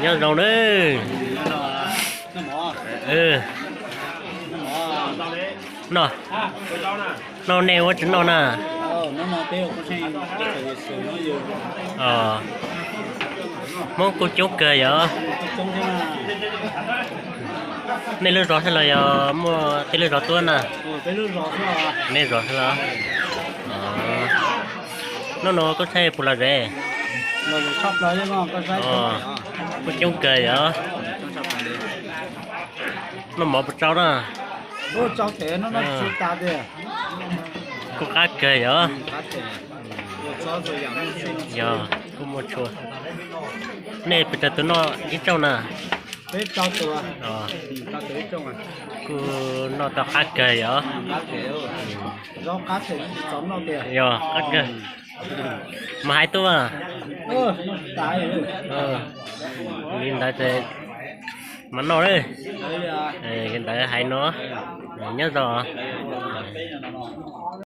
Nyob zoo nawb. Noj, noj nej ua tsis noj na. Hmoob kuj coob kawg yom. Nej lub zos xwb los yog muaj tej lub zos tuaj na? Nej zos xwb los? Hnub no koj saib puas lom zem? Kuj coob kawg yom. Noj mov puas tsau na? Kuj qab kawg yom. Yog, kuj muaj tshua. Nej puas tsawg tus noj ib rooj na? Kuj noj tau qab kawg yom. Yog, qab kawg. Mas hais tuaj. Li ntawd ces mas noj li ntawd hais no. Nyob zoo.